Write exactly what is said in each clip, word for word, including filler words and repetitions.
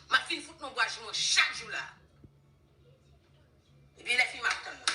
M ap fin fout nou bwa jimon chak jou la. Epi lè fini m ap tann nou.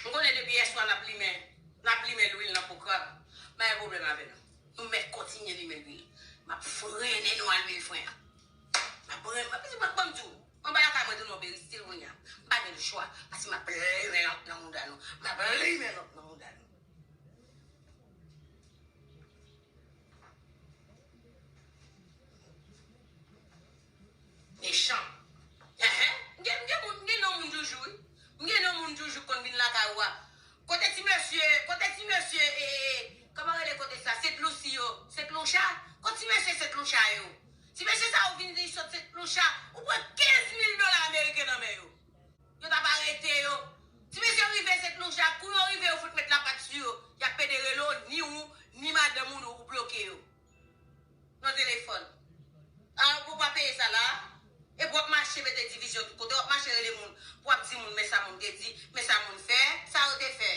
M konnen depi yèswa n ap limen, n ap limen lwil nan po krab. M pa gen pwoblèm avè nou. Nou mèt kontinye limen lwil. M ap frennen nou a lwil fren an. M ap frennen, m ap di, ban m di w, anba lakay mwen tou nan Peristil kounye a. M pa gen lechwa, paske m ap limen lanp nan mouda nou. M ap limen lanp nan mouda nou. Mechan. Enhen. M gen, m gen moun, m gen non moun toujou, wi. M gen non moun toujou k konn vin lakay ou a. Kote ti mesye, kote ti mesye, e, e, e, kòman rele kote sa? Sent Lousi yo, Sent Loucha? Kote ti mesye Sent Loucha yo? Ti mesye sa yo vin di sot Sent Loucha, ou pran kenz mil dola ameriken nan men yo. Yo t ap arete yo. Ti mesye rive Sent Loucha, kou yo rive yo fout met lapat sou yo. Y ap pede rele w, ni ou, ni madanm ou, ou bloke yo. Nan telefòn. A, ou pa peye sa la. Epi w ap mache mete divizyon tout kote, w ap mache rele moun, pou w ap di moun, men sa moun te di, men sa moun fè, sa yo te fè.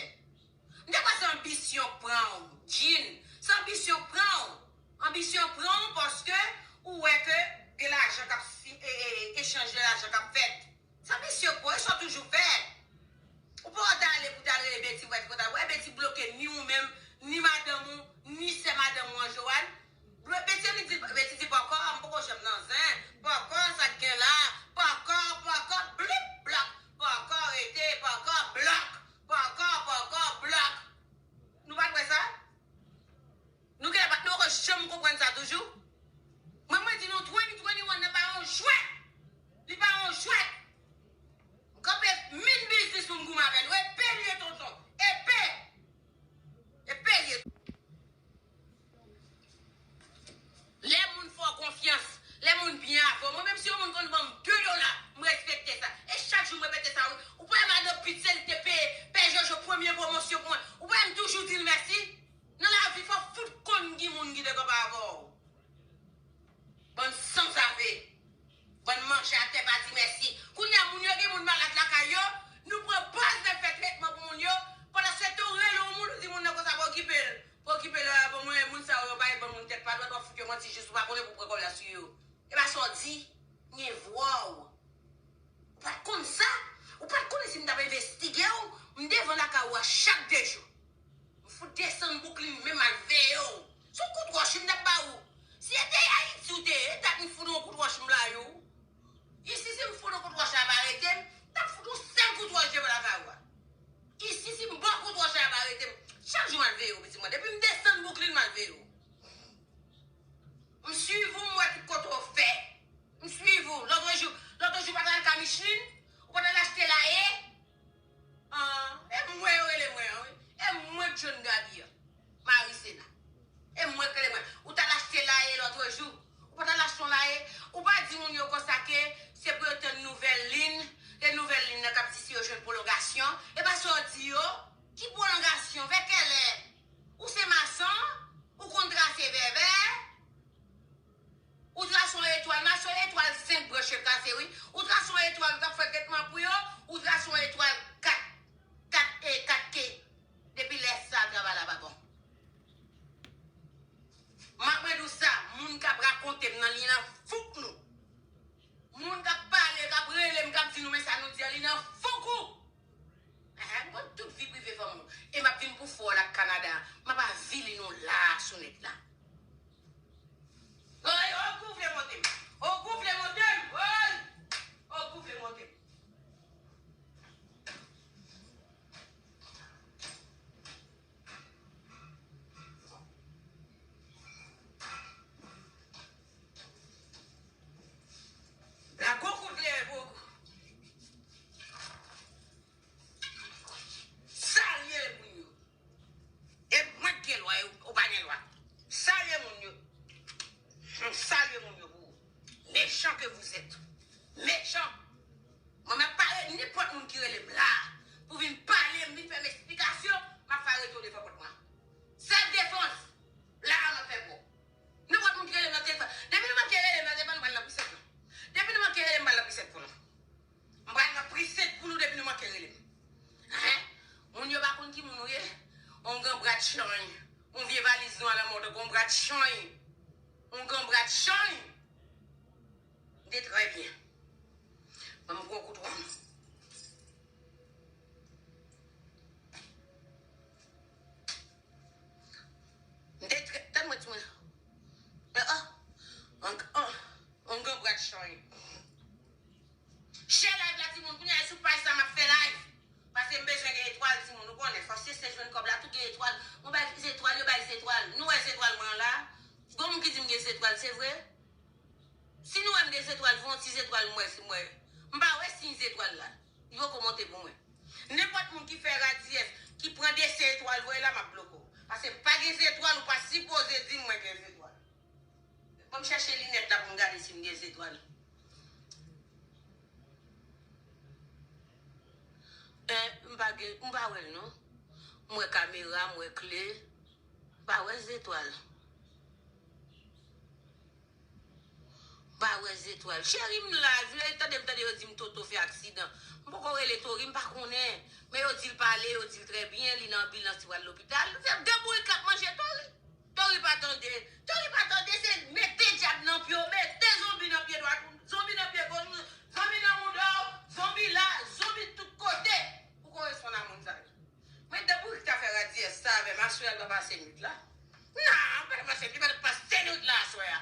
M te kwè se anbisyon k pran w, Jean. Se anbisyon k pran w. Anbisyon pran w paske ou wè ke gen lajan k ap si, e, e, e, echanj de lajan k ap fèt. Sa misye kwè, sa w toujou fè. Ou pa t ale pou t al rele Betty, wè, pou t al, wè, Betty bloke ni ou menm, ni madanm ou, ni sè madanm ou an, Joanne. Blo-, Betty annik di, Betty di, pòkò, m poko janm nan zen, pòkò, sa k gen la, pòkò, pòkò, blip, blòk, pòkò, rete, pòkò, blòk, pòkò, pòkò, blòk. Nou pa t wè sa? Nou gen, nou poko janm konprann sa toujou? Mwen, mwen di nou, twenty twenty-one nan pa yon jwèt. Li pa yon jwèt. M kanpe min biznis pou m goumen avè l. Epe l ye, tonton. Epe. Epe l ye. Lè moun fè w konfyans, lè moun byen avè w. Mwen menm si yon moun konn ban m de dola, m respekte sa. E chak jou m repete sa, wi. Ou pa wè madan Pete se li k te peye Pè Jojo premye pwomosyon pou mwen. Ou pa wè m toujou di l mèsi? Nan lavi, fò w fout konn ki moun ki te kanpe avè w. Bann sanzave. Bann manje atè pa di mèsi. Kounye a, moun yo gen moun malad lakay yo, nou pran pòz n ap fè tretman pou moun yo, pandan se tan w rele yon moun, ou di moun nan konsa pa okipe l. Pa okipe l, a, bon, mwen, moun sa yo, yo pa gen bann moun tèt pa dwat, w ap fout yo manti jis ou pa konnen pou w pran kòb la sou yo. E pa sa w di, m gen vwa w. Ou pa t konn sa? Ou pa t konnen si m t ap envestige w? M devan lakay ou a chak de jou. M fout desann Bouklin menm al veye w. Se yon kout wòch m t ap ba ou. Si se te Ayiti ou te ye, dat m fout yon kout wòch m lage w. Isi, si m fout yon kout wòch la pa rete m, m t ap fout yon sèl kout wòch devan lakay ou a. Isi, si m ba w kout wòch la pa rete m, chak jou m al veye w, pitit mwen. Depi m desann Bouklin, m al veye w. M swiv ou, m wè tout kote w fè. M swiv ou. Lòtrejou, lòtrejou, ou pa t al ka Micheline? Ou pa t al achte laye? An, e mwen yo rele mwen an, wi. E mwen k John Gaby an. Mari Sena. E mwen k rele mwen. Ou t al achte laye lòtrejou? Ou pa t al achte yon laye? Ou pa di moun yo konsa ke se pou yo tann nouvèl lin, e nouvèl lin nan k ap di si yo jwenn pwolongasyon? E pa sa w di yo? Ki pwolongasyon? Vè kèlè? Ou se mason? Ou konn trase vèvè? Ou trase yon etwal, mache yon etwal senk branch yo kase, wi. Ou trase yon etwal, ou t ap fè tretman pou yo, ou trase yon etwal kat, kat, e, kat ke. Depi lè sa, travay la pa bon. M ap mande w sa, moun k ap rakonte m nan, li nan fouk nou. Moun k ap pale, k ap rele m, k ap di nou men sa nou di an, li nan fouk ou. Ehe, m konn tout vi prive fanm ou. E m ap vin pou fè w la Kanada. M ap avili nou la a sou nèt la. Oy, ogou vle monte m. Ogou vle monte m. Oy! Ogou vle monte m. La gwo kout lè pou salye moun yo. E mwen k gen lwa, e ou pa gen lwa. Salye moun yo. Salye moun yo pou ou. Méchant que vous êtes. Méchant. Mwen, m ap pale nenpòt moun ki rele m la pou vin pale m, vin fè m esplikasyon, m ap fè arete w devan pòt mwen. Sèl defans, la a m ap fè pou ou. Nenpòt moun ki rele m nan telefòn. Depi nou manke rele m nan telefòn, m pral nan prisèt nou. Depi nou manke rele m, m pral nan prisèt pou nou. M pral nan prisèt pou nou depi nou manke rele m. Hen? Moun yo pa konn ki moun ou ye? On gran brat chany. On vye valiz nwa nan men w tankou on brat chany. On gran brat chany. Share live la, timoun. Kounye a, sou paj sa, m ap fè live. Paske m bezwen gen etwal, timoun. Ou konnen, fò se se jwenn kòb la, tou gen etwal. Mwen bay zetwal, yo bay zetwal. Nou wè zetwal mwen an la? Gon moun ki di m gen zetwal, se vre? Si nou wè m gen zetwal, voye yon ti zetwal, m wè si m wè. M pa wè siy zetwal la. Li poko monte pou mwen. Nenpòt moun ki fè radiyès, ki pran desen etwal, voye la, m ap bloke w. Paske m pa gen zetwal, ou pa sipoze di m mwen gen zetwal. Ban m chèche linèt la pou m gade si m gen zetwal. Eh, m pa gen, m pa wè l non. M wè kamera, m wè kle. M pa wè zetwal. M pa wè zetwal. Cheri, m la, vle tande m tande yo di m Toto fè aksidan. M poko rele Tori, m pa konnen. Men yo di l pale, yo di l trè byen, li nan anbilans, li pral lopital. Se de bourik l ap manje Tori. Tori pa tande. Tori pa tande, se mete dyab nan pye w, mete zonbi nan pye dwat ou, zonbi nan pye goch ou, zonbi nan mouda w, zonbi la, zonbi tout kote. Ou koresponn a moun sa yo. Mwen, depi w ta fè radiyès sa avè m, aswè a l pa pase nwit la. Non, pa t pase, li pa t pase nwit la aswè a.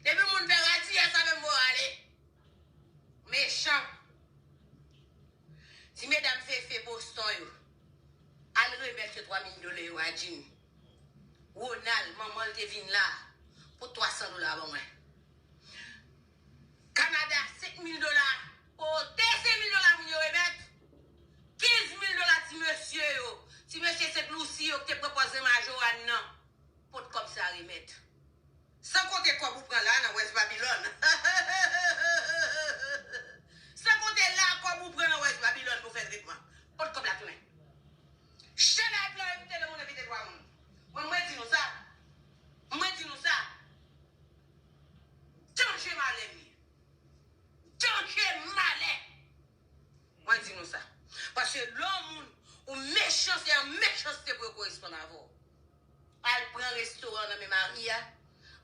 Depi moun fè radiyès avè m, mwen ale. Mechan. Ti medam Fefe Boston yo, al remèt yo twa mil dola yo a Jean. Ronald, manman l te vin la pou twa san dola ban mwen. Kanada, senk mil dola. Pote senk mil dola moun yo remèt. Kenz mil dola ti mesye yo. Ti mesye Sent Lousi yo ki te pran pòz nan Majoran nan. Pot kòb sa remèt. San konte kòb ou pran la nan West Babylon. San konte la kòb ou pran nan West Babylon pou fè tretman. Pot kòb la tounen. Chèlè plan evite de moun evite twa moun. Mwen, mwen di nou sa. Mwen di nou sa. Danje malè m ye. Danje malè. Mwen di nou sa. Paske lè yon moun, ou mechan, se an mechanste pou yo koresponn avè w. Al pran restoran nan men mari a.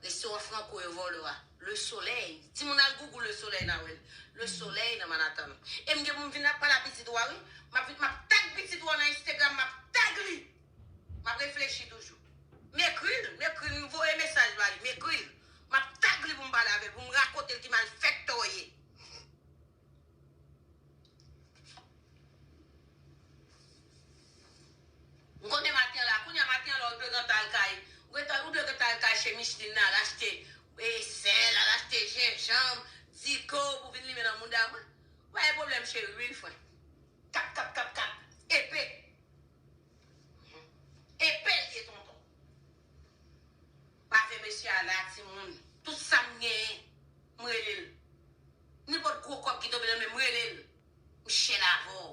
Restoran Franco yo vòlò a. Le Soleil. Timoun al gougou Le Soleil n a wè l. Le Soleil nan Manhattan. E m gen pou m vin ap pale a pitit ou a wi. M ap vin, m ap tag pitit ou a nan Instagram, m ap tag li. M ap reflechi toujou. M ekri l, m ekri l, m voye mesaj ba li, m ekri l. M ap tag li pou m pale avè l, pou m rakonte l ki malfektè w ye. M konnen maten an la, kounye a maten an la, ou dwe gentan al kay, ou gentan, ou dwe gentan al kay chez Micheline nan, al achte, e, sèl, al achte jenjanm, diko pou vin limen nan mouda mwen. Ou pa gen pwoblèm cheri wi, frè. Kap, kap, kap, kap. Epe. Epe l ye, tonton. Pa fè mesye a la, timoun. Tout sa m genyen, m rele l. Nenpòt gwo kòb ki tonbe nan men m, m rele l. M chèl avè w.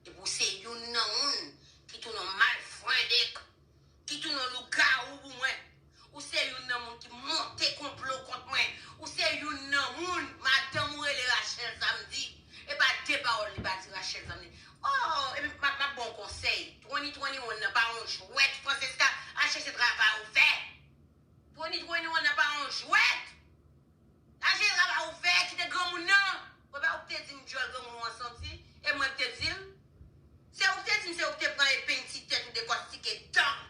Epi w se youn nan moun ki tounen yon malfrendek, ki tounen yon lougawou pou mwen. Ou se youn nan moun ki monte konplo kont mwen. Ou se youn nan moun, madanm ou rele Rachel Samedi. E pa de pawòl li pa di Rachel Samedi. Oh, epi m ap, m ap ba w konsèy. Twenty twenty-one nan pa yon jwèt, Francesca, al chèche travay ou fè. Twenty twenty-one nan pa yon jwèt. Al chèche travay ou fè, kite granmoun nan. Ou pa ou k te di m djòl granmoun ou an santi, e mwen k te di l. Se ou k te di m, se ou k te pran epeng ti tèt ou dekòstike dan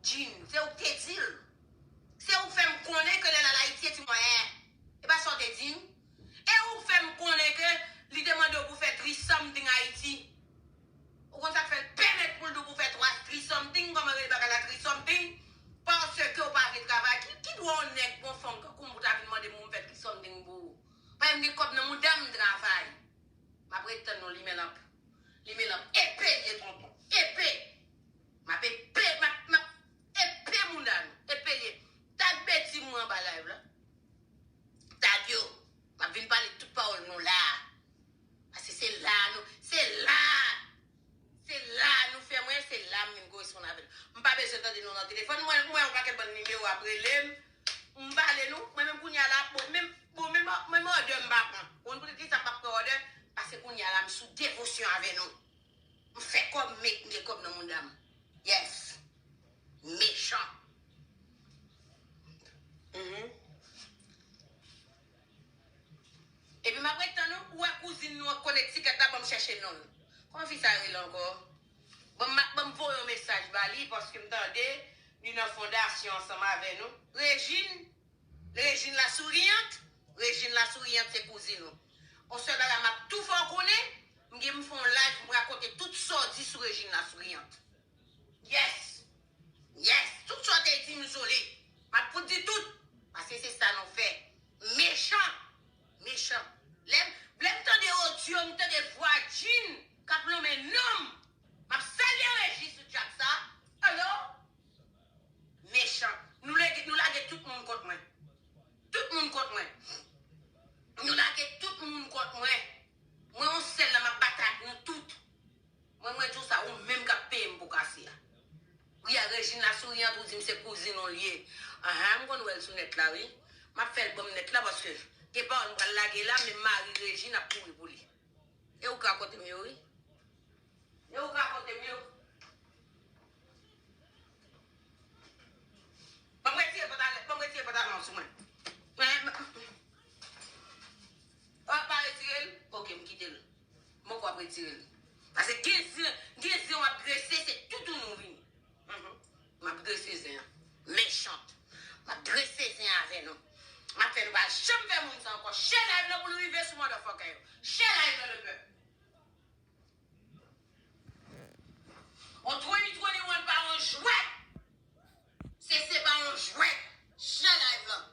Jean. Se ou k te di l. Se ou k fè m konnen ke lè l al Ayiti, e ti mwen, en. E pa sa w te di m? E ou k fè m konnen ke li te mande w pou fè three something Ayiti. Ou konn sa k fè l pèmèt pou l di w pou fè twa three something, kòman rele bagay la three something? Paske w pa vle travay. Ki, ki dwa yon nèg, yon fanm tankou m pou ta vin mande m pou m fè three something pou ou? Paske m gen kòb nan mouda m travay. M ap ret tann nou limen lanp. Limen lanp. Epe l ye, tonton. Epe. M ap epe, m ap, m ap epe mouda nou. Epe l ye. Tag beti mwen anba live la. Tag yo. M ap vin pale tout pawòl nou la. Paske se la nou, se la, se la nou fè mwen, se la m vin koresponn avè nou. M pa bezwen tande nou nan telefòn. Mwen, mwen, yon pakèt bann nimewo ap rele m. M pale nou, mwen menm kounye a la, bon, menm, bon, menm, menm òdè m pa pran. Ou konn poutèt kisa m p ap pran òdè? Paske kounye a la, m sou devosyon avè nou. M fè kòb, m gen kòb nan mouda m. Yes. Mechan. Mhm. Epi m ap ret tann ou, ou wè kouzin nou an Connecticut la, ban m chèche non l. Kòman fi sa rele ankò? Ban m, ban m voye yon mesaj ba li, paske m tande li nan fondasyon ansanm avè nou. Rejin, Rejin la souriant. Régine la Souriante se kouzin ou. On sèl bagay m ap tou fè w konnen, m gen m fè yon live, m rakonte tout sa w di sou Régine la Souriante. Yes! Yes! Tout sa w te di m sou li. M ap fout di tout. Paske se sa nou fè. Mechan! Mechan! Lè m, lè m tande odyo, m tande vwa Jean k ap lonmen non m. M ap salye Régine sou chat sa. Hello? Mechan. Nou lage, nou lage tout moun kont mwen. Tout moun kont mwen. Nou lage tout moun kont mwen. Mwen yon sèl la m ap batay ak nou tout. Mwen, mwen di w sa, ou menm k ap peye m pou kase a. Wi, a Régine la Souriante, ou di m se kouzin ou l ye. Anhan, m konn wè l sou nèt la, wi. M ap fè l ban m nèt la, paske gen pawòl m pral lage la, men mari Régine ap kouri pou li. E ou ka rakonte m yo, wi. E ou ka rakonte m yo. Ban m retire pantalon, ban m retire pantalon sou mwen. Mwen, ou pa retire l? Ok, m kite l. M poko ap retire l. Paske gen zen, gen zen w ap drese, se toutouni w vini. Mhm. M ap drese zen an. Mechant. M ap drese zen avè nou. M ap fè nou pa janm fè moun sa ankò. Share live lan pou l rive sou motherfucker yo. Share live lan, le pèp. On twenty twenty-one pa yon jwèt. Se, se pa yon jwèt. Share live lan.